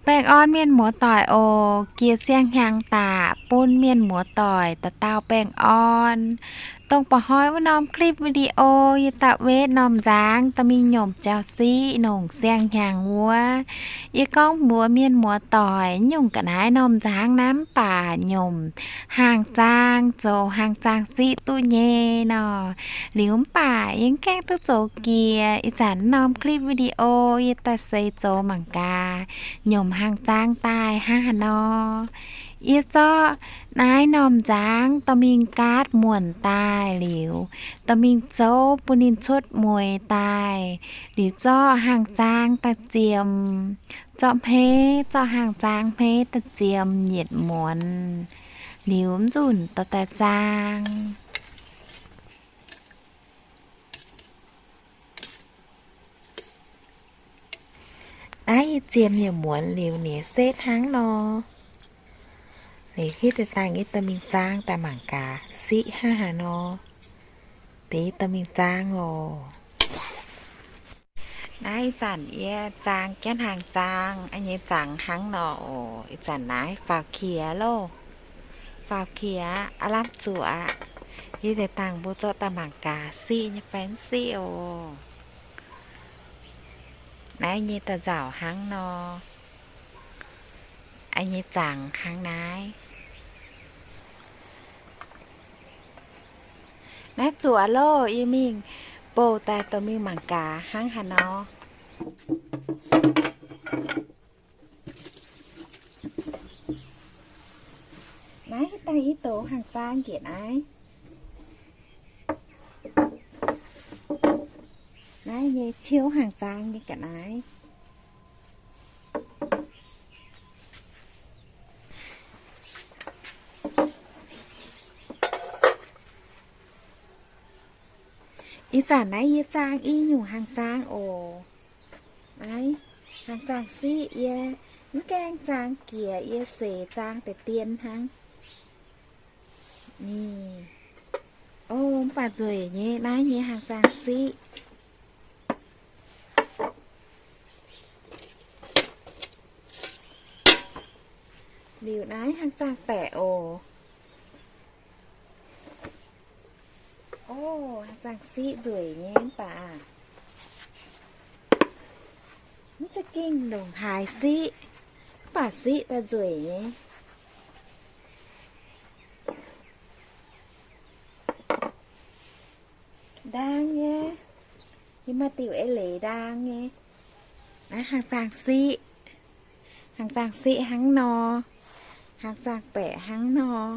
Baengh orn mienh muoz-doic oc. Jiex siang-hnyangx daaih bun mienh muoz-doic dauh dauh baengh orn. Dongh ba'hnoi wuov norm คลิปวิดีโอ yie da'wetv norm nzangv dorh mingh nyomc jauv-siqv nongc siang-hnyangx wuov. Yie gorngv mbuox mienh muoz-doic nyungc ga'naaiv norm nzangv naaiv mv baac nyomc hnaangx-zaang zoux hnaangx-zaang siqv duqv nyei nor. Liuz mv baac yie mv gaengh duqv zoux jiex. Ih zanc norm คลิปวิดีโอ yie daaih seix zoux mangc gaax nyomc hnaangx-zaang daaih hnangv haaix nor. Yie zorqv naaiv norm nzangv dorh mingh gaatv muonc daaih liuz, dorh mingh zouv bun ninh cuotv mueiz daaih, liuz zorqv hnaangx-zaang daaih ziemx, zorqv hmeiv, zorqv hnaangx-zaang hmeiv daaih ziemx yietc muonz, liuz mv nzunc dorh daaih zaang. Naaiv yie ziemx yietc muonz liuz ninh setv hnangv nor. Liuz hitv deix dangh yie dorh mingh zaang daaih mangc gaax siqv hnangv haaix nor. Deix yie dorh mingh zaang oc. Naaiv ih zanc yie zaang jienv hnaangx-zaang nyei zangx hnangv nor oc. Ih zanc naaiv faaux qiex loh. Faaux qiex aqv, aav lamh zuqc aqv. Hitv deix dangh mbuo zorqv daaih mangc gaax siqv nyei fai mv siqv oc. Naaiv nyei da'nzauc hnangv nor. Nyei zangx hnangv naaiv. Naaiv zuqc loh, yie mingh bouh daaih dorh mingh mangc gaax hnangv haaix nor. Naaiv dangh yie douz hnaangx-zaang njiec naaiv. Naaiv nyei ciouv hnaangx-zaang nyei ga'naaiv. Ih zanc naaiv yie zaang i nyungc hnaangx-zaang oc. Naaiv hnaangx-zaang siqv yie mv gaengh zaang jiex, yie seix zaang deix dien hnangv. Ni, o, mv baac nzueic nyei naaiv nyei hnaangx-zaang siqv. Liuz naaiv hnaangx-zaang baeqc oc. O, hnaangx-zaang siqv nzueic nyei mv baac mv za'gengh ndongc haaix siqv, mv baac siqv daaih nzueic nyei. Ndaang nyei. Yie maaih diuc eix leiz ndaang nyei. Naaiv hnaangx-zaang siqv. Hnaangx-zaang siqv hnangv nor. Hnaangx-zaang baeqc hnangv nor.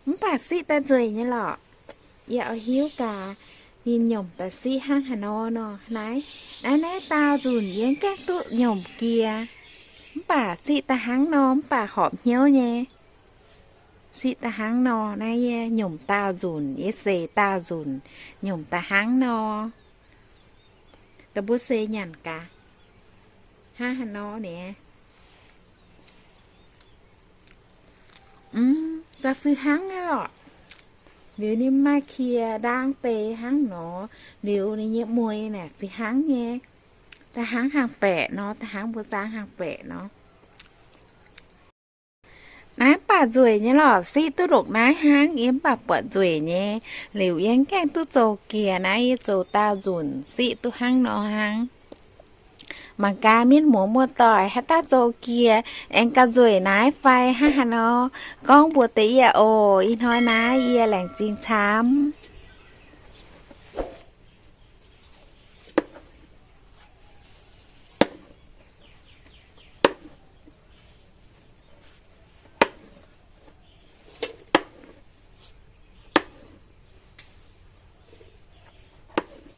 Mv baac siqv daaih nzueic nyei lorqc. Yie oix hiuv gaax ninh nyomc daaih siqv hnangv haaix nor nor. Naaiv, naaiv, naaiv daauh nzunc yie mv gaengh duqv nyomc jiex. Mv baac siqv daaih hnangv nor mv baac horpc hnyouv nyei. Siqv daaih hnangv nor. Naaiv yie nyomc daauh nzunc, yie seix daauh nzunc, nyomc daaih hnangv nor. Da'buo seix nyanc gaax. Hnangv haaix nor niaa? Mv, da'fih hnangv nyei lorqc. Liuz ninh maaih qiex ndaang deix hnangv nor, liuz ninh nyei mueiz naaic fih hnangv nyei. Da'hnangv hnaangx-baeqc nor, da'hnangv mbuo zaang hnaangx-baeqc nor. Naaiv mv baac nzueic nyei lorqc, siqv duqv ndongc naaiv hnangv, yie mv baac buatc nzueic nyei. Liuz yie mv gaengh duqv zoux jiex naaiv, yie zoux daauh nzunc siqv duqv hnangv nor hnangv. Mangc gaax mienh muoz muoz-doic haaix dauh zoux jiex aengx gauh nzueic naaiv fai hnangv haaix nor, gorngv mbuox deix yie oc. Ih hnoi naaiv yie laengz zingh camv.